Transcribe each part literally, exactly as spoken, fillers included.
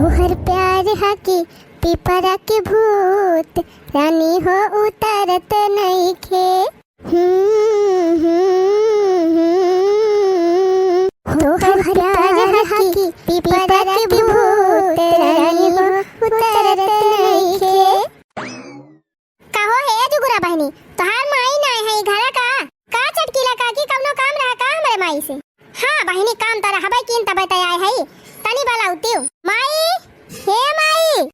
तोहर प्यार हा कि पिपरा के भूत, रानी हो उतरत नइखे। हम्म, हम्म, हम्म। तोहर प्यार हा कि पिपरा के भूत, रानी हो उतरत नइखे। कहो हे जुगुरा बहिनी, तोहार माई नाय है घरा का? का चटकीला काकी, कउनो काम रहा का हमरे माई से? हाँ बहिनी, काम त रहबे कीन, तबे त आए है। तनी बलाउतिउ। माई, हे माई,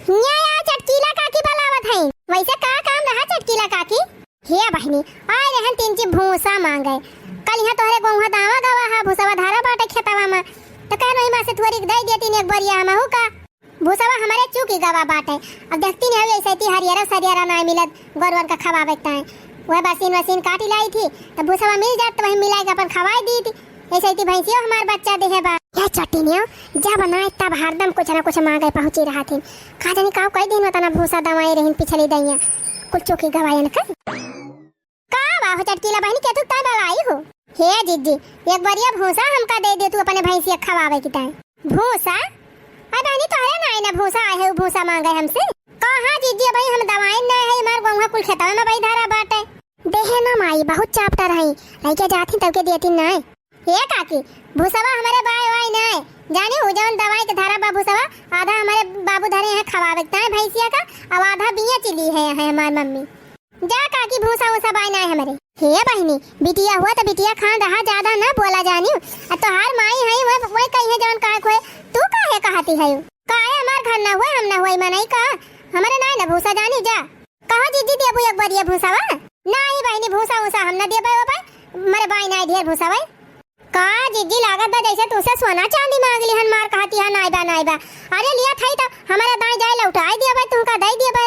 हियाँ आ, चटकीला काकी बलावत है। वैसे का काम रहा चटकीला काकी? हे बहिनी, आए रहन तीन ची भूसा मांगे। कल यहाँ तोहरे गोंहा दावा गवा हा, भूसवा धारा बाटे खेतवा मा। त कहन वही मा से थोड़ी दे देतीन एक बरिया हमहू का। भूसवा हमरे चूकी गवा बाटे। अब देखतीन हउ ऐसे ती हरियरा सरियरा नाय मिलत, गोरुअन का खवावे के ताईं। वह बरसीन वरसीन काटी लाई थी, त भूसवा मिल जात, त वही मिलाइ के अपन खवाइ दीती। ऐसे ती भैंसियो हमार बच्चा देहे बा। या चटिनियो, जब नाय तब हरदम कुछ ना कुछ मांगे पहुँची रहत हिन। का जानी काउ कई दिन होता ना भूसा दवाई रहिन पिछली दइया। कुल चूकी गवायन का। का बा हो चटकीला बहिनी, केथुक ताईं बलाई हो? हे जिज्जी, एक बरिया भूसा हमका दे देतू अपने भैंसिया खवावे की ताईं। भूसा? अरे बहिनी, तोहरे नाई ना भूसा आए है, उ भूसा मांगे हमसे। कहाँ जिज्जी, अबही हम दवाई ना है, हमार गोंहा कुल खेतवा मा बही धरा बाटे। देहे ना माई, बहुत चापटर है, लइके जाती तब के देती ना। हे काकी, भूसवा हमरे बाय वाय ना है, जानी उ जवन दवाई के धरा बा भूसवा, आधा हमरे बाबू धरे हैं खवावे के ताईं भैंसिया का, अब आधा बिया चिली है, है हमार मम्मी। जा काकी, भूसा वूसा बाय नाय हमरे। हे बहिनी, बिटिया हुआ त बिटिया खान रहा, ज्यादा ना बोला जानियो। आ तोहार माई है, वह, वह कही है जवन कहे खोए, तू काहे कहती है? काहे हमार घर ना हुए, हम ना हुए मनई का? हमरे नाय ना भूसा जानी जा। कहो जिज्जी देबू एक बार ये भूसावा? नाही बहिनी, भूसा वूसा हम ना देबे ओबे, मरे बाय नाय ढेर भूसावा। का जिज्जी, लागत बा जैसे तुसे सोना चांदी मांग लिहन, मार कहती है नाई बा, नाई बा। अरे लिया थाई त हमारा दाई जाए लौटाई दिया बा, तुमका दे दिया बा।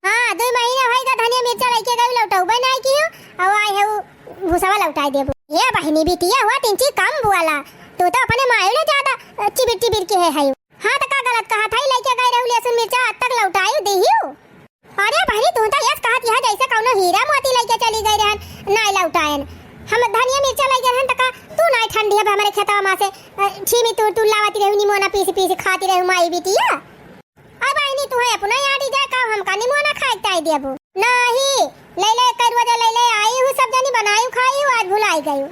हाँ, दुई महीना होई गा धनिया मिर्चा लइके गई, लौटौबे नाई कियो, अब आए है उ भूसवा लौटाई देबो। ए बहिनी बिटिया हुआ तिनची कम बोला, तू तो अपने मायू ले ज्यादा चिबिर टिबिर के है, है। हाँ त का गलत कहा थाई, लइके गई रहू लहसुन मिर्चा, आज तक लौटाई देहियो। अरे बहिनी, तू तो यस कहत यह जैसे कौनो हीरा मोती लइके चली गई रहन, नाय लौटायन। हम धनिया मिर्चा लइके रहन त का तू नाय ठंडी है हमरे खेतवा मा से, अ, छीमी तू, तू लावती रहू निमोना पीस पीस खाती रहू माई बिटिया। अरे बहिनी, तू है अपना यारी जा का हमका निमोना खाए ताई देबू? नाही, ले ले करुआ जा ले ले आई हूँ सब जनी बनाई खाई हूँ, आज भुलाई गई।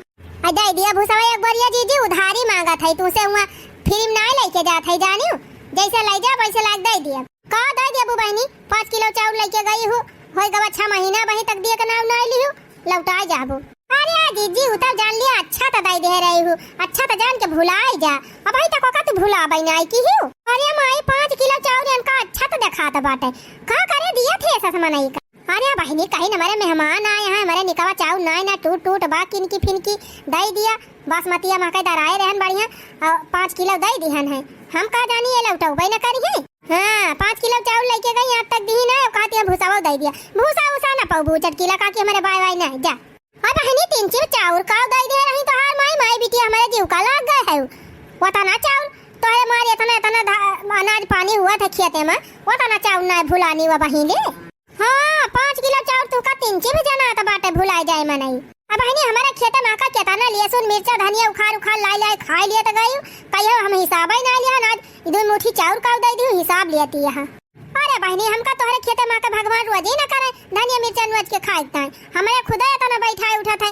आ दे दिया भूसवा एक बरिया जीजी, उधारी मांगत है तू से हुआ, फ्री में नाय लइके जात है जानियो, जैसे ले जा वैसे लाग दे दिया। का दे देबू बहिनी? पाँच किलो चाउर लइके गई हूँ, होई गवा छह महीना बही तक दिए के नाव ना लिहू, लौटा जाबू। अरे आ जीजी, उ तब जान लिया, अच्छा त दे दे रही हूँ, अच्छा त जान के भुलाई जा। अबही तक ओका तू भुलाबै नाई किहू। अरे माई, पाँच किलो चाउर इनका अच्छा त देखात बाटे, का करे दिया थे सस मनई का। अरे बहिनी, कहीं हमारे मेहमान आए हैं, हमारे निकवा चाउर नाई ना टूट टूट बा, किनकी फिनकी दे दिया। बासमतिया महके दराए रहन बढ़िया, और पाँच किलो दे दिहन है। हम का जानी ये लौटौबे न करी है। हाँ, पाँच किलो चाउर लइके गई, आज तक दिही ना, कहती है भूसावा दे दिया। भूसा उसा ना पाऊ, भू चटकीला काकी हमारे बाय बाय ना, जा। अब बहिनी, तीन किलो चाउर का दे दे रही तोहार माई, माई बिटिया हमारे जीव का लाग गए है। वतना चाउर तोहरे मारे इतना, इतना धा-, अनाज पानी हुआ था खेते में, वतना चाउर ना भुलानी हुआ बहिनी। हाँ, पाँच किलो चाउर तू का तीन किलो भी जनात बाटे भुलाए जाए मनई। अब बहिनी, हमारे खेते में का केतना लहसुन, मिर्चा, धनिया उखाड़, उखाड़ लाई, लाई खाए लिए त गई, कहियो हम हिसाब ही ना लिया, आज ई दो मुट्ठी चाउर का दे दियो, हिसाब लेती यहाँ। अरे बहिनी, हमका तोहरे खेते में का भगवान रोज ही ना करे, धनिया मिर्चा नोच के खाए ताई। हमारे खुदा इतना बैठाए उठा था,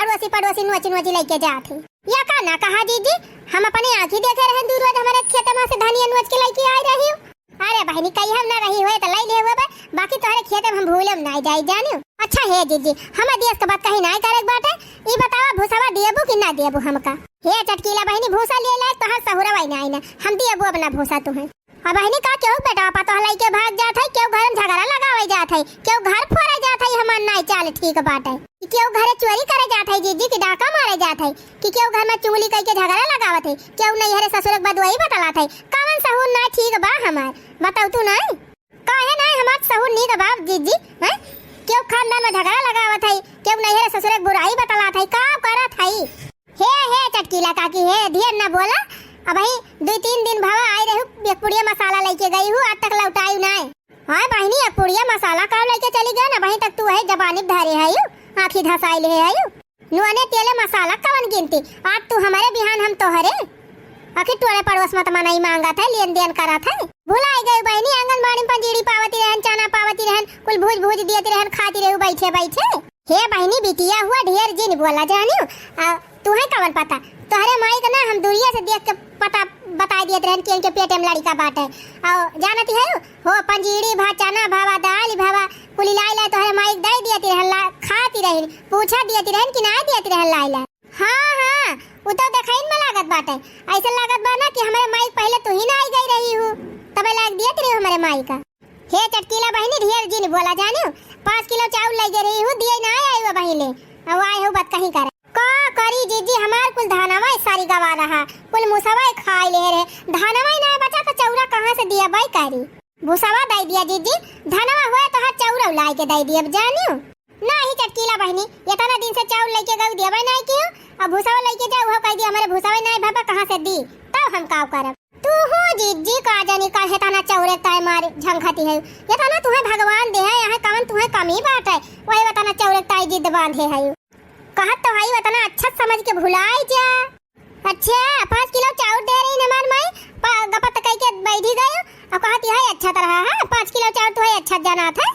अड़ोसी पड़ोसी नोच नोच लेके जात है। या का ना कहा जीजी, हम अपने आँखी देखे रहे दू रोज हमारे खेते में से धनिया नोच के लेके आए रही हूँ। अरे बहिनी, कही हम ना रही हुए त लाई ले हुए बा, बाकी तोहरे खेते में हम भूले में नाई जाई जानियो। अच्छा हे जीजी, हम देश के बात कहीं नाई करे के बाटे, ई बतावा भूसावा देबू कि ना देबू हमका? हे चटकीला बहिनी, भूसा ले लायक तोहर सहुरवा ही नाई ना, हम देबू अपना भूसा तुहे। अब बहिनी का केहू बेटा पतोह लइके भाग जात है, केहू घर में झगड़ा लगावे जात है, केहू घर फोड़े जात है, हमार नाई चाल ठीक बाटे। कि केहू घरे चोरी करे जात है जीजी, कि डाका मारे जात है, कि केहू घर में चुगली कइके झगड़ा लगावत है, केहू नैहरे ससुर के बदुआई बतलात है, कवन सहूर ना ठीक बा हमार, बताऊ तू ना? काहे ना हमार सहूर नीक बा जीजी, हैं? केहू खानदान में झगड़ा लगावत है, केहू नैहरे ससुर के बुराई बतलात है, का करत है? हे, हे, चटकीला काकी, हे, ढेर ना बोला। अबही दुई तीन दिन भवा आई रहू, एक पुड़िया मसाला लइके गई हूँ, आज तक लौटाई नाय। हाँ बहिनी, एक पुड़िया मसाला का लइके चली गए ना, अबही तक तू है जबानी धरे है यू, आँखी धसाई ले है यू। नुआने तेले मसाला कवन गिनती, आज तू हमारे बिहान हम तोहरे। आखिर टोले पड़ोस में त मनई मांगत है, लेन देन करत है। भुलाई गई बहिनी, आंगनबाड़ी में पंजीरी पावती रहन, चना पावती रहन, कुल भूज भूज दियत रहन, खाती रहू बैठे बैठे। हे बहिनी, बिटिया हुआ ढेर जिन बोला जानियो। आ, तुहे कवन पता? तोहरे माई के ना हम दूरिया से देख के पता बताई दियत रहन कि इनके पेटे में लड़िका बाटे। और जानती है हो, पंजीरी भा चना भवा दाल भवा कुल लाई लाई तोहरे माई के दे दियत रहन, ला खाती रहन, पूछा दियत रहन कि ना दियत रहन लाई लाई। हाँ, हाँ, उ तो देखइन में लागत बाटे। ऐसे लागत बा ना कि हमरे माई के पहिले तू ही ना आई गई रही हूँ, तबे लायक दियत रही हमरे माई का। हे चटकीला बहिनी, ढेर जिन बोला जानियो। पाँच किलो चाउर लइके रही हूँ, दिए ना आई वो बहिले। अब आए हो बात कहीं करे। का करी जीजी, हमार कुल धानवा सारी गवा रहा, कुल मुसवा खाई ले रहे। धानवा ही ना बचा तो चौरा कहाँ से दिया बाई करी? भूसवा दे दिया जीजी, धनवा हुए तो हर चौरा लाए के दे दिया जानियो। नाही चटकीला बहिनी, इतना दिन से चाउर लइके गऊ देबे नाही कियो, अब भूसवा लइके जाऊ, उहो कह दिया हमरे भूसवा नाही भबा कहाँ से दी, तब हम काव करब। तू हो जीजी का जानी काहे तना चौरे ताई मारे झंखती है, ये तना तुहे भगवान दे है, यहाँ कवन तुहे कमी बाटे, वही तना चौरे ताई जिद बांधे है। कहत तो हई, वतना अच्छा समझ के भुलाई जा। अच्छा, पाँच किलो चाउर दे रही हमार माई, प-, गपत कई के बैठी गयो, और कहती है अच्छा तरह है, पाँच किलो चाउर तो है अच्छा जाना था।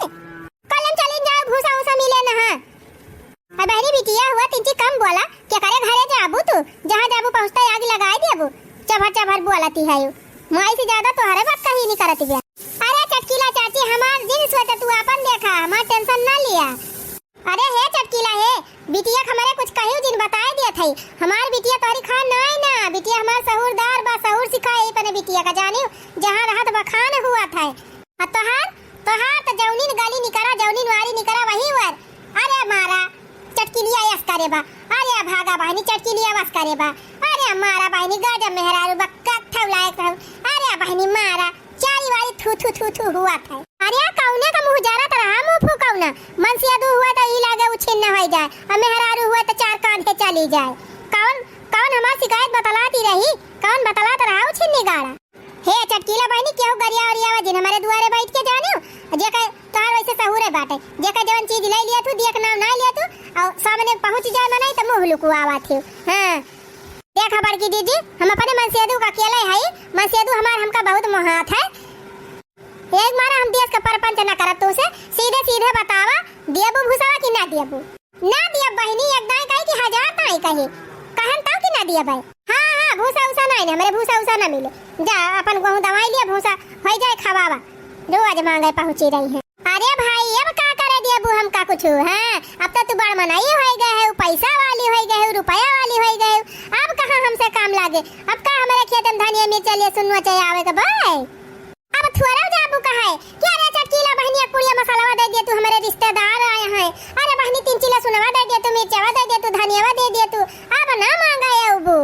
कल हम चली जाओ, भूसा उसा मिले ना है। अब बहरी बिटिया हुआ, तिनची कम बोला, के करे घरे जाबू तू, जहाँ जाबू पहुँचता आग लगाए देबू, चभर चभर बोलती है यू। माई से ज्यादा तोहरे बात कही नहीं करती बे। अरे चटकीला चाची, हमार जिन सोचा, तू अपन देखा, हमार टेंशन ना लिया। अरे हे चटकीला हे, बिटिया के हमरे कुछ कहियो जिन बताए दिया थई। हमार बिटिया तोहरी खान नाई ना, बिटिया हमार सहूरदार बा, सहूर सिखाए पने बिटिया का जानियो, जहाँ रहत बखान हुआ था। आ तोहार, तोहार त जौनिन गली निकरा, जौनिन वारी निकरा वही वर। अरे मारा, चटकीलिया यस करे बा। अरे भागा बहनी, चटकीलिया वस करे बा। अरे मारा बहनी, गाजा मेहरारू बा, कत्थौ लायक रहू। अरे बहनी मारा, चारी वाली थू थू थू थू हुआ था। अरे कौने का मुँह जारत रहा, मुँह फूकौना। मनसेदू हुआ त ई लागे उछिन्न होई जाए, और मेहरारू हुआ त चार कांधे चली जाए। कौन, कौन हमार शिकायत बतलाती रही? कौन बतलात रहा उछिन्नी गाड़ा? हे चटकीला बहनी, केहू गरिया ओरियावा जिन हमारे दुआरे बैठ के जानियो, जेकर तोहार वैसे सहूरे बाटे, जेकर जवन चीज ले लिया तू, दिया के नाम ना लिया तू, और सामने पहुँच जाए मनई त मुँह लुकुआवा थे। हाँ, देखा बड़की दीदी, हम अपने मनसेदू का अकेले हई, मनसेदू हमार हमका बहुत मोहात है। एक मारा हम देश का परपंच न करत तू से, सीधे सीधे बतावा, दियबू भूसावा कि ना दियबू? ना दियब बहिनी, एक दाई कही कि हजार दाई कही, कहन तब कि ना दियब है। हाँ, हाँ, भूसा उसा नहीं, हमरे भूसा उसा ना मिले। जा, अपन गोहूँ दवाई लिया, भूसा होई जाए खवावा, रोज मांगे पहुँची रही है। अरे भाई, अब का करे दियबू हमका कुछ, हाँ? अब तो तू बड़ मनई होई गए है, पैसा वाली होई गए है, रुपया वाली होई गए है, अब कहाँ हमसे काम लागे? अब का हमारे खेत में धनिया मिर्चा लिए सुनवा चाहिए आवे के भाई? अब थोड़ा जाबू कहे कि अरे चटकीला बहनी, एक पुड़िया मसालावा दे दिया तू, हमारे रिश्तेदार आए हैं। अरे बहनी, तीन किलो सुनवा दे दिया तू, मिर्चावा दे दिया तू, धनियावा दे दिया तू। अब ना मांगा अबू।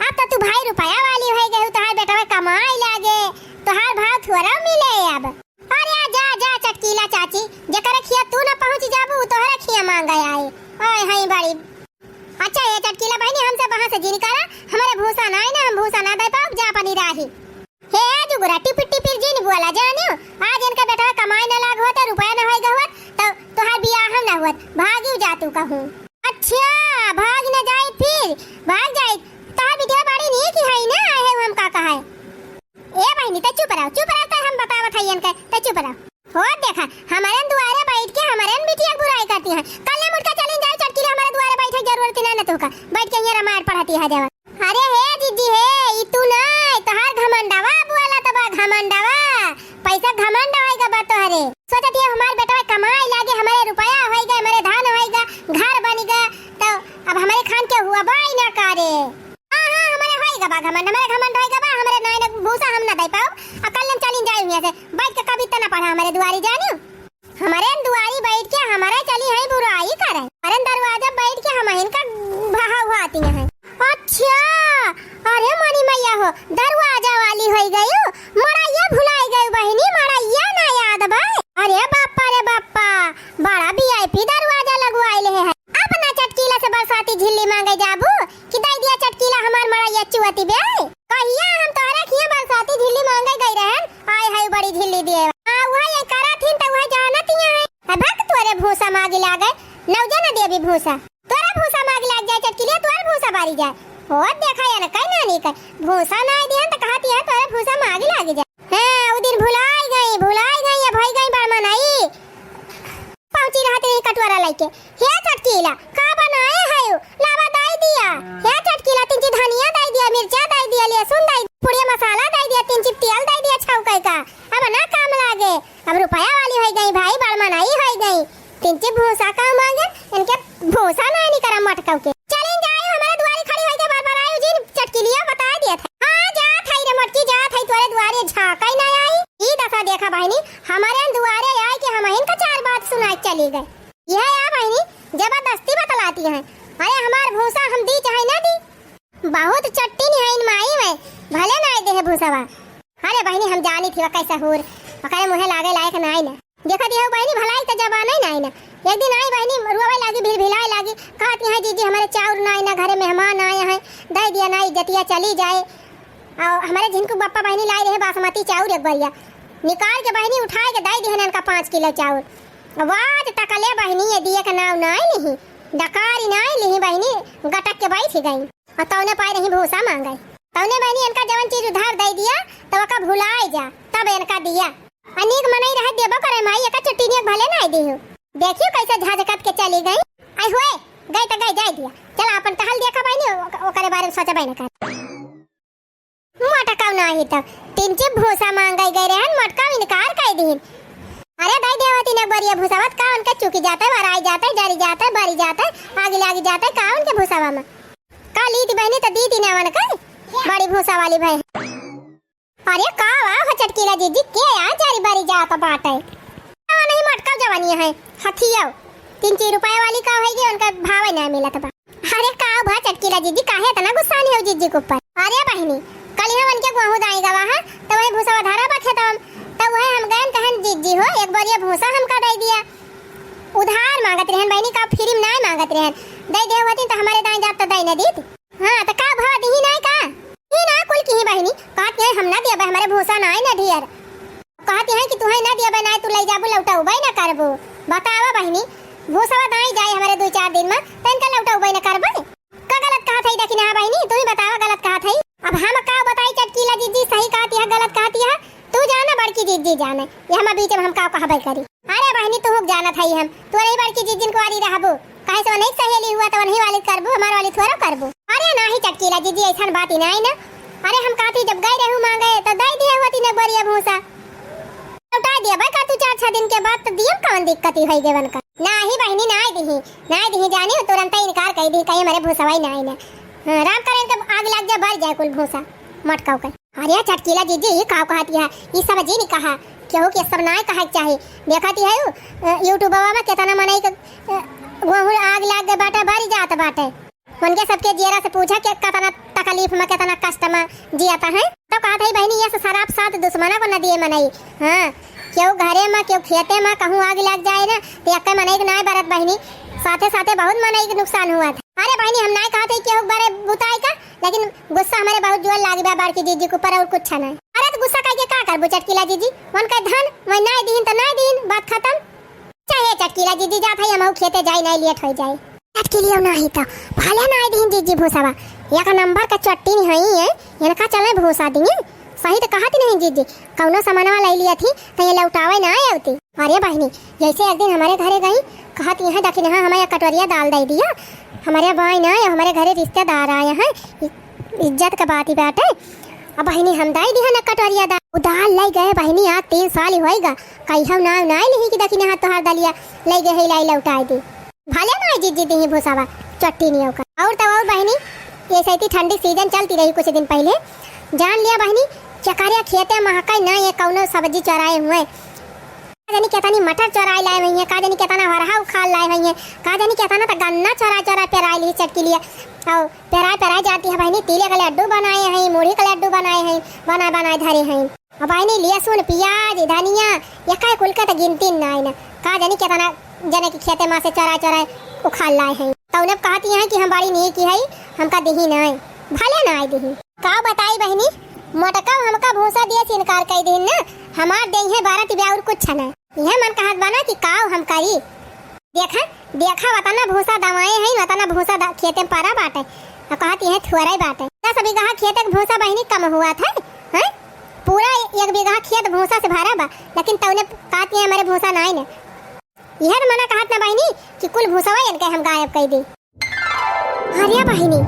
अब तो तू भाई रुपया वाली होई गई, तोहार बेटवा कमाई लागे, तोहार भाव थोड़ा मिले अब। अरे जा, जा चटकीला चाची, जेकरे खिया तू ना पहुँच जाबू, उ तोहरे खिया मांगे आई। ओए हई बड़ी। अच्छा ये चटकीला बहनी, हमसे वहाँ से जिन करा, हमारे भूसा ना आई ना, हम भूसा ना दे पाओ, जा अपनी राही। हे जुगुरा, टिपिर टिपिर जिन बोला जानियो, आज इनका बेटवा कमाए न लाग होत, रुपया न होई गहुत, तो तोहार बियाह हम न होत, भागियो जा तू कहूँ। अच्छा, भाग न जाए फिर, भाग जाए, तोहार बिटिया बड़ी नीक है ना, आए है हम का कहा है। ए बहनी, ते चुप रहो, चुप रहो, ते हम बतावत है इनके, ते चुप रहो। हो देखा, हमारे दुआरे बैठ के हमारे बिटिया की बुराई करती है। कल मुड़का चली जाए चटकीला, हमारे दुआरे बैठे जरूरत ही ना, न तो का बैठ के ये रामायण पढ़ती है देवा। अरे हे जीजी हे, ई तू ना, तोहार घमंडवा बोला तबा घमंडवा। पैसा घमंड होई गा बा तोहरे। सोचत हिया हमार बेटवा कमाई लागे, हमारे रुपया होई गा, हमारे धान होई गा, घर बनी गा, तो अब हमारे खान के हुआ बाई ना करे। हाँ, हाँ, हमारे होई गा बा घमंड, हमारे घमंड होई गा बा, हमारे नाई ना भूसा हम ना दे पाओ। आ कल हम चलिन जाए हुए से, बैठ के कविता ना पढ़ा हमारे दुआरी जानियो। हमरे दुआरी बैठ के हमरे चली है बुराई करे। अरे दरवाजा बैठ के हम इनका भाव आती हैं। अच्छा, अरे मनी मैया हो, दरवाजा वाली होई गई, मड़ैया भुलाई गई बहिनी, मड़ैया ना याद बा। अरे बापा रे बापा, बड़ा वीआईपी दरवाजा लगवाई ले है। अपना चटकीला से बरसाती झिल्ली मांगे जाबू कि दे दिया चटकीला हमार मड़ैया चुअती बे। कहिया हम तोहरा खिया बरसाती झिल्ली मांगे गई रहन, आय हाय बड़ी झिल्ली दिए। हाँ, वह ये करत हिन त वह जानत हिया है। अब भक तोरे भूसा मागी लागे, नौजा न देबी भूसा। तोरा भूसा मागी लाग जाए चटकीलिया, तोर भूसा बारी जाए। होत देखा या न कई नानी के भूसा नाई दिहन त कहत यह तोरे भूसा मागी लागी जा। हैं, उ दिन भुलाई गई, भुलाई गई, ये भई गई बड़ मनई। पहुँची रहत रही कटोरा लइके। "हे चटकीला, का बनाए हयू? लावा दाई दिया। हे चटकीला, तीन ची धनिया दाई दिया, मिर्चा दाई दिया, लहसुन दाई, पुड़िया मसाला दाई दिया, तीन ची तेल दाई दिया, छौके का। अब ना काम लागे, अब रुपया वाली होई गई भाई, बड़ मनई होई गई। तीन ची भूसा का मांगे, इनके भूसा ना निकरा मटकऊ के। चलिन जाए, हमारे दुआरी खड़ी होई के बरबरायू जिन, चटकीलिया बता दिया था।" "हाँ, जात हई रे मोटकी, जात हई, तोरे दुआरे झांकई ना आई।" ई दशा देखा बहिनी, हमारे दुआरे आए के हमहिन का चार बात सुनाए चली गए। यह आ बहिनी, जबरदस्ती बतलाती हैं। अरे हमार भूसा हम दी चाहे ना दी, बहुत चट्टी निहाइन माई में, भले ना देहे भूसवा। अरे बहिनी, हम जानी थी वह कैसा हूर, ओकरे मुँहे लागे लायक नाई ना। देखा दिया बहिनी, भलाई तो जबान है नाई ना। एक दिन आई बहिनी, रोवे लागी, भिलभिलाए लागी, कहत यहाँ, "जीजी, हमारे चाउर नाई ना, घरे मेहमान आए हैं, दे दिया ना, इज्जतिया चली जाए।" और हमारे झिनकू बप्पा बहिनी लाई रहे बासमती चाउर एक बरिया, निकाल के बहिनी उठाए के दे दिहन इनका पाँच किलो चाउर। अब आज तकले बहिनी ये दिए के नाव नाई लिही, डकारी नाई लिही बहिनी, गटक के बैठ गई। और तौने पाए रही भूसा मांगे, तौने बहिनी इनका जवन चीज उधार दे दिया, तो ओका भुलाए जा, तब इनका दिया। अनीक मनई रहे देबो करे माई, एका चुट्टी नियक भले नाई दिहू। देखियो कैसे झझकत के चली गई। आई हुए, गई तो गई, जाए दिया। चला अपन टहल देखा बहिनी, ओक-, ओकरे बारे में सोचबे न कर। मोटकाऊ नाही तो तीन चिप भूसा मांगे गए रहन, मोटकाऊ इनकार कर दीन। अरे दाई देवती ने बोरिया भूसावत का उनके चुकी जाते, वराई जाते, जरी जाते, बरी जाते, आगी लागी जाते, का उनके भूसावा में? का लीती बहिनी तो दीती ने उनके, बड़ी भूसा वाली भाई। अरे का वा हो चटकीला जीजी, के आ जरी बरी जात बाटे? का नहीं मोटकाऊ जवानी है, हथियाऊ। तीन चार रुपया वाली का होई गे, उनका भाव ना मिलत बा। अरे का भा चटकीला जीजी, काहे इतना गुस्सानी हो जीजी के ऊपर? अरे बहिनी, कल हम उनके गेहूं दाई गवा है, तो वही भूसा धरा बा खेतवा में, तो वही हम गए कहन, "जीजी हो, एक बोरिया भूसा हमका दे दिया।" उधार मांगत रहन बहिनी, का फ्री में नाय मांगत रहन, दे दे होती तो हमारे दाई जात तो दे न दीत। हाँ, तो का भा दीही नाय का? ई ना कुल की ही बहिनी, कहत है हम ना दिया बा, हमारे भूसा नाय ना ढेर। कहती हैं कि तुहैं ना दिया बनाए, तू लई जाबू, लौटउबे ना करबू। बतावा बहिनी, भूसवा दाई जाए हमारे दुई चार दिन में, त इनका लौटउबे ना करबे। का गलत कहत है, देखी ना बहिनी, तू ही बतावा गलत कहत है। अब हम का बताई चटकीला जीजी, सही कहती है, गलत कहती है, तू जाना बड़की जीजी जाने, ये हम बीच में हम का कहबे करी। अरे बहिनी, तू हुक जानत है हम, तू अरे बड़की जीजिन कुआरी रहबू, काहे से ओनही सहेली हुआ त ओनही वाली करबू, हमार वाली थोड़ा करबू। अरे नाही चटकीला जीजी, ऐसन बात ही नाही ना। अरे हम कहती जब गई रहू मांगे त दई दिए होती ने बोरिया भूसा। लौटा दिया भाई का तू चार छह दिन के बाद त दियम, कौन दिक्कत ही होई गेवन का। नाही बहिनी, नाही दिही, नाही दिही जानी, तुरंत इनकार कर दी, कहीं हमारे भूसवाई नाही ना। हाँ, राम करे इनके आग लग जाए, बर जाए कुल भूसा मटकाऊ के। अरे चटकीला जीजी, ई का कहत है? ई सब जी नहीं कहा, केहू के सब नाय कहे के चाही। देखत ही है उ, अ, YouTubeवा में केतना मनई के, अ, गोहूँ आग लाग गए बाटे, बरी जात बाटे। उनके सबके जियरा से पूछा कि केतना तकलीफ में, केतना कष्ट में जियत है। तो कहत है, "बहिनी, ये से शराब साथ दुश्मना को न दिए मनई।" हाँ, केहू घरे में, केहू खेते में, कहूँ आग लाग जाए ना, तो एक मनई के नाय बरत बहिनी, साथे साथे बहुत मनई के नुकसान हुआ था। अरे बहिनी, हम नाय कहत है केहू बरे बुताई का, लेकिन गुस्सा हमारे बहुत जोर लागी बा बड़की जीजी के ऊपर, और कुछ ना। अरे तो गुस्सा करके का करबू चटकीला जीजी? उनका धन, वही नाय दीन तो नाय दीन, बात खत्म। चाहे चटकीला जीजी जात है, हम खेते जाई, नाय लेट हो जाए। चटकीलियो नाही तो भले नाय दीन जीजी भूसावा, एक नंबर का चट्टी नहीं है, इनका चले भूसा दिए। सही तो कहत नहीं जीजी, कौनो सामानवा ले लिया थी तो ये लौटावे ना आवती। अरे बहिनी, जैसे एक दिन हमारे घरे गई, कहत यहाँ देखी ना हमें एक कटोरिया दाल दे दिया, हमारे भाई ना हमारे घरे रिश्तेदार आए हैं, इ-, इज्जत का बात ही बाटे। अब बहिनी हम दे दिया ना कटोरिया दाल, वो दाल ले गए बहिनी, आज तीन साल ही होएगा, कहियो ना ना लिही कि देखी ना तोहार दलिया ले गए है, लाई लौटाए दी। भले ना जीजी दिही भूसावा चट्टी नियो का। और तो और बहिनी, ये सैती ठंडी सीजन चलती रही कुछ दिन पहले, जान लिया बहिनी, चकरिया खेते महकाई ना, ये कौनो सब्जी चोराए हुए। का जानी केतनी मटर चोराए लाए हुई हैं, का जानी केतना हरहा उखाड़ लाए हुई हैं, का जानी केतना तो गन्ना चोरा चोरा पेराए ली चटकीलिया। और पेराए पेराए जाती है बहिनी, तिले का लड्डू बनाए हैं, मुढ़ी का लड्डू बनाए हैं, बनाए बनाए धरे हैं। अब बहिनी लहसुन, प्याज, धनिया, एका कुल के तो गिनती नाई ना। का जानी केतना जने के खेते में से चोरा चोरा उखाड़ लाए हैं। तो उन्हें कहती हैं कि हम बड़ी नेकी है, हमका दिही नाई, भले नाई दिही। का बताई बहिनी, मोटका हमका भूसा दिए से इनकार कर दीन ना, हमार देही है बारह तिबिया और कुछ ना। यह मन कहत बा ना कि काव हम करी। देखा, देखा, वतना भूसा दवाए हैं, वतना भूसा द-, खेते में परा बाटे। तो कहती है थोड़ा ही बात है, दस बीघा खेत एक भूसा बहिनी कम हुआ था, हैं? पूरा एक बीघा खेत भूसा से भरा बा, लेकिन तौने कहती है हमारे भूसा नाई ने। यह तो मना कहत ना बहिनी कि कुल भूसवा इनके हम गायब कर दी। अरे बहिनी,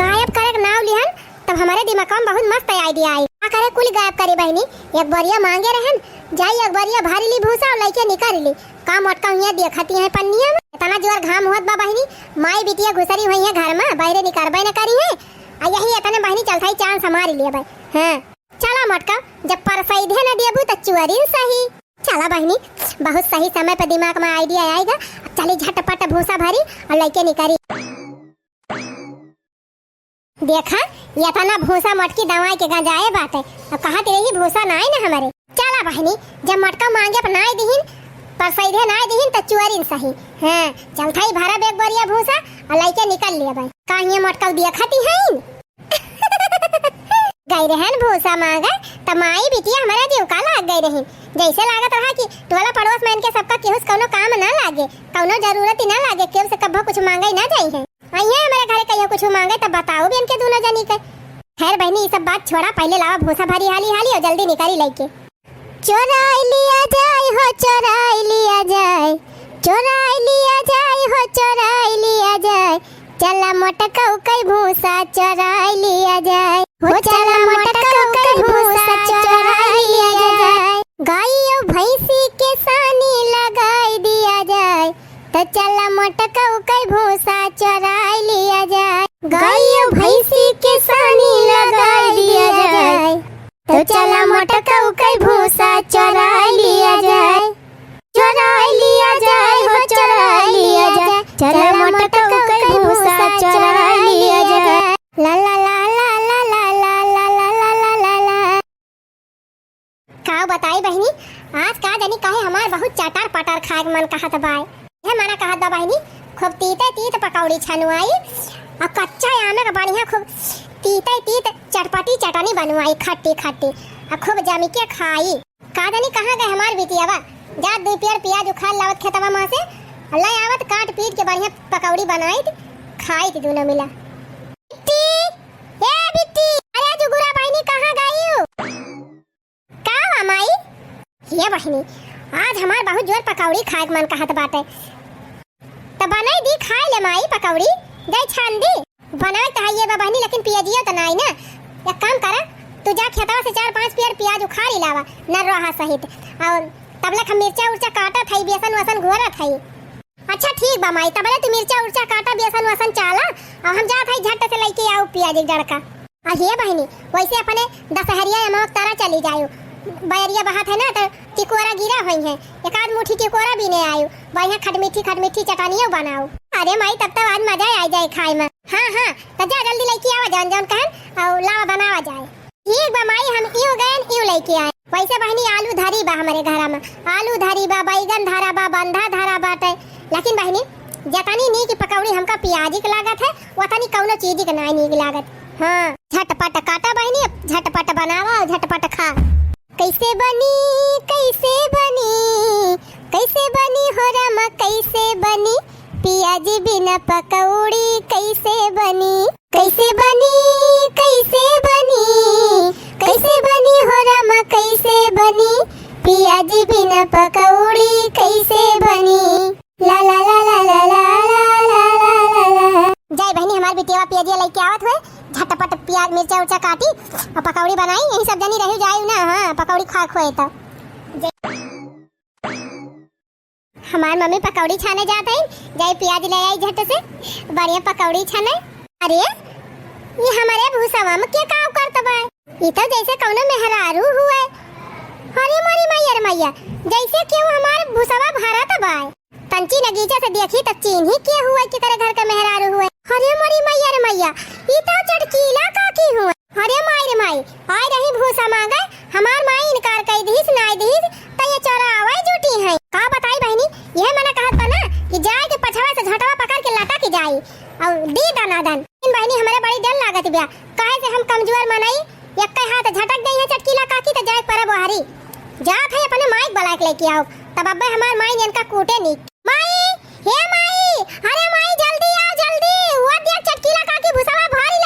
गायब करे के नाव लिहन, तब हमारे दिमाग में बहुत मस्त idea आई। का करे कुल गायब करे बहिनी, एक बोरिया मांगे रहन, जाई एक बोरिया भर ली भूसा और लइके निकल ली। का मोटका हुइया देखती है पन्निया में, इतना जोर घाम होत बा बहिनी, माई बिटिया घुसरी हुई है घर में, बहरे निकलबे न करी है। आ यही इतने बहिनी चलता ही chance हमारे लिए भाई। हाँ, चला मोटका, जब परसैधे न देबू त चुअरिन सही। चला बहिनी, बहुत सही समय पे दिमाग में idea आएगा। अब चली झटपट भूसा भरी और लइके निकरी। देखा, ये इतना भूसा मोटकी दवाई के गंजाए बाटे। अब कहत रही भूसा नाई ना हमारे। चला बहिनी, जब मोटका मांगे पर नाई दिहिन, परसैधे नाई दिहिन त चुअरिन सही। हाँ, चलता ही भरा बैग बोरिया भूसा और लइके निकल लिया भाई। का ये मोटका देखती है? गई रहन भूसा मांगे, त माई बिटिया हमारा जीव का लाग गई रही। जैसे लागत रहा कि टोला पड़ोस में इनके सबका केहू से कौनो काम ना लागे, कौनो जरूरत ही ना लागे, केहू से कब्बो कुछ मांगे ही ना जाई है। अइहे हमारे घरे कहियो कुछ मांगे त बताओ भी इनके दोनों जनी के। खैर बहिनी, ये सब बात छोड़ा, पहले लावा भूसा भरी हाली हाली और जल्दी निकरी लइके। चोराई लिया जाए हो, चोराई लिया जाए, चोराई लिया जाए हो, चोराई लिया जाए। चला मोटकऊ कई भूसा चोराई लिया जाए, हो चला मोटकऊ कई भूसा चोराई लिया जाए। गाय और भैंसी के सानी लगाई दिया जाए, तो चला मोटकऊ कई भूसा चोराई लिया जाए। गाय और भैंसी के सानी लगाई दिया जाए, तो चला मोटकऊ कई भूसा चोराई लिया जाए। चोराई लिया जाए हो, चोराई लिया जाए। चला मोटकऊ कई भूसा चोराई लिया जाए। ला ला ला ला। का बताई बहिनी, आज का जानी काहे हमार बहुत चटर पटर खाए के मन कहत बाय। यह मना कहत बा बहिनी, खूब तीते तीत पकौड़ी छनुआई, और कच्चा आमे का बढ़िया खूब तीते तीत चटपटी चटनी बनवाई, खट्टी खट्टी, और खूब जमी के खाई। का जानी कहाँ गए हमार बिटियावा, जात दुई पेड़ पियाज उखाड़ लावत खेतवा मा से, और ले आवत काट पीट के बढ़िया पकौड़ी बनाइत, खाइत दोनों मिला। बिट्टी, ए बिट्टी, अरे जुगुरा बहिनी कहाँ गई हो? का हुआ माई? ये बहिनी, आज हमार बहुत जोर पकौड़ी खाए के मन कहत बाटे। त बनाई दी, खाए ले माई पकौड़ी, जाई छान दी। बनावे त हइये बा बहिनी, लेकिन पियजियो त नाई ना। एक काम करा, तू जा खेतवा से चार पांच पेड़ पियाज उखाड़ ही लावा, नर्रोहा सहित। और तबले हम मिर्चा उर्चा काटत हई, बेसन वसन घोरत हई। अच्छा ठीक बा माई, तबले तू मिर्चा उर्चा काटा, बेसन वसन चाला, और हम जात हई झट से लइके आऊ पियाज एक डड़का। अरे बहिनी, वैसे अपने दशहरिया अमवा के तारा चली जायु, बयरिया बहात है ना, तो टिकोरा गिरा होई है, एक आध मुट्ठी टिकोरा बीने आयु, बढ़िया खटमिट्ठी खटमिट्ठी चटनियो बनाऊ। अरे माई, तब तब आज मजा आ जाए खाए में। हाँ हाँ, तो जा जल्दी लइके आवा जौन जौन कहन, और लावा बनावा जाए। ठीक बा माई, हम इउ गयन इउ लइके आए। वैसे बहिनी आलू धरी बा हमरे घरा में, आलू धरी बा, बैगन धरा बा, बंधा धरा बाटे, लेकिन बहिनी जतनी नीक पकौड़ी हमका पियाजी के लागत है, वतनी कौनो चीज के नाई नीक लागत। हाँ, झटपट काटा बहिनी, झटपट बनावा और झटपट खा। कैसे बनी, कैसे बनी, कैसे बनी हो रामा, कैसे बनी? पियाजी बिना पकौड़ी कैसे बनी? कैसे बनी, कैसे बनी, कैसे बनी हो रामा, कैसे बनी? पियाजी बिना पकौड़ी कैसे बनी? ला ला ला। जय बहिनी, हमार बिटियावा पियाजिया लइके आवत हुए, झटपट पियाज मिर्चा उर्चा काटी और पकौड़ी बनाई, यही सब जनी रही जाए ना। हाँ, पकौड़ी खा खोए तो। जय। हमार मम्मी पकौड़ी छाने जात है, जाई पियाज ले आई झट से, बढ़िया पकौड़ी छाने। अरे, ये हमारे भूसवा में के काव करत बा? ई तो जैसे कौनो मेहरारू हुए। अरे मोरी मैया रे मैया, जैसे केहू हमार भूसवा भरत बा। पंची नगीचा से देखी त चीन्ही के हुए, केकरे घर के मेहरारू हुए। अरे मोरी मैया रे मैया, ई तो चटकीला काकी हुए। अरे माई रे माई, आए रही भूसा मांगे, हमार माई इनकार कई दिहिस, नाई दिहिस, त ये चोरावे जुटी हैं। का बताई बहिनी, यह मना कहत बा ना कि जाए के पछवा से झटवा पकड़ के लटक जाई और दी दनादन। लेकिन बहिनी, हमरे बड़ी डर लागत बिया, काहे से हम कमजोर मनई, एक्के हाथ झटक गई है चटकीला काकी त जाए परे बोहारी। जात है अपने माई के बुलाए के लेके आओ, तब अब्बे हमार माई इनका कूटे नी। माई, हे माई, अरे माई, जल्दी आओ, जल्दी। वो देख, चटकीला काकी भुसवा भर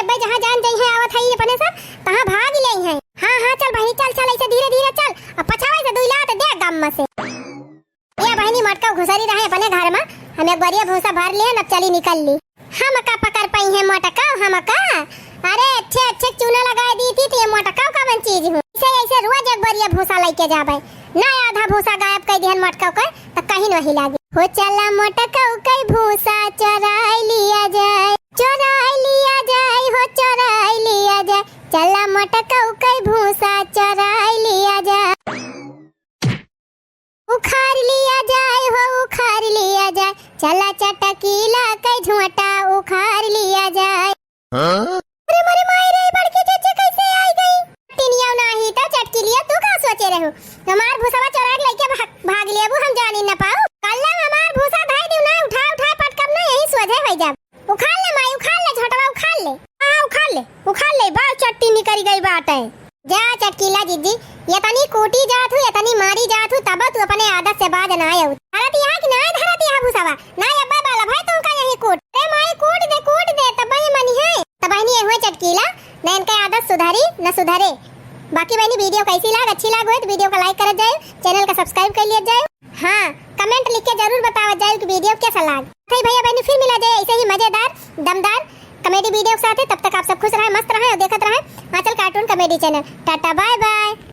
अबे जहाँ जान जइहैं आवत है अपने सब, तहाँ भाग लेइहैं। हाँ, हाँ, चल बहिनी, चल, चल, ऐसे धीरे, धीरे चल। अब पछावे से दुई लात दे गम में से। ए बहिनी, मोटकऊ घुसरी रहे अपने घर में, हम एक बोरिया भूसा भर लिए, अब चली निकल ली। हमका पकड़ पइहैं मोटकऊ, हमका? अरे अच्छे अच्छे चूना लगाए दी थी, तो ये मोटकऊ कवन चीज हूँ? इसे ऐसे रोज एक बोरिया भूसा लइके जाबे, ना आधा भूसा गायब कइ दिहन मोटकऊ के, तो कहीं नहीं लागे। हो चला मोटकऊ के भूसा चोराई लिया जाए, चोराई लिया जाए, हो चोराई लिया जाए, चला मोटकऊ के भूसा चोराई लिया जाए। उखाड़ लिया जाए हो, उखाड़ लिया जाए, चला चटकीला के झोंटा उखाड़ लिया जाए। हाँ? अरे मोरे माई रे, बड़की चच्ची कैसे आई गई? टिनिया नाही तो चटकीलिया, तू का सोचे रहू? हमार भूसवा चोरा के लइके भाग, भाग लेबू, हम जानी न पाऊ। कल्ला हमार भूसा धाई दिउ ना, उठा उठा पटकब ना, यही सोझे हो जाब। उखाड़ ले माई, उखाड़ ले झोंटवा, उखाड़ ले। हाँ, उखाड़ ले, उखाड़ ले, बाल चट्टी निकरी गई बाटे। जा चटकीला जिज्जी, यतनी कूटी जात हूँ, यतनी मारी जात हूँ, तब तू अपने आदत से बाज ना आऊ। धरत यहाँ कि ना धरत यहाँ भूसवा, ना अब्बा बाला भाई तुमका यही कूट। अरे माई कूट दे, कूट दे, तब ये मनी है। तब बहिनी ये हुए चटकीला, न इनका आदत सुधरी, न सुधरे। बाकी बहिनी video कैसी लाग, अच्छी लाग होए तो video का like करत जाए, channel का subscribe कर लिया जाए। हाँ, comment लिख के जरूर बतावत जाए कि video कैसा लाग। सही भैया बहिनी, फिर मिला जाए ऐसे ही मजेदार, दमदार comedy video के साथ। तब तक आप सब खुश रहें, मस्त रहें और देखत रहें आंचल cartoon comedy channel। टाटा, bye bye।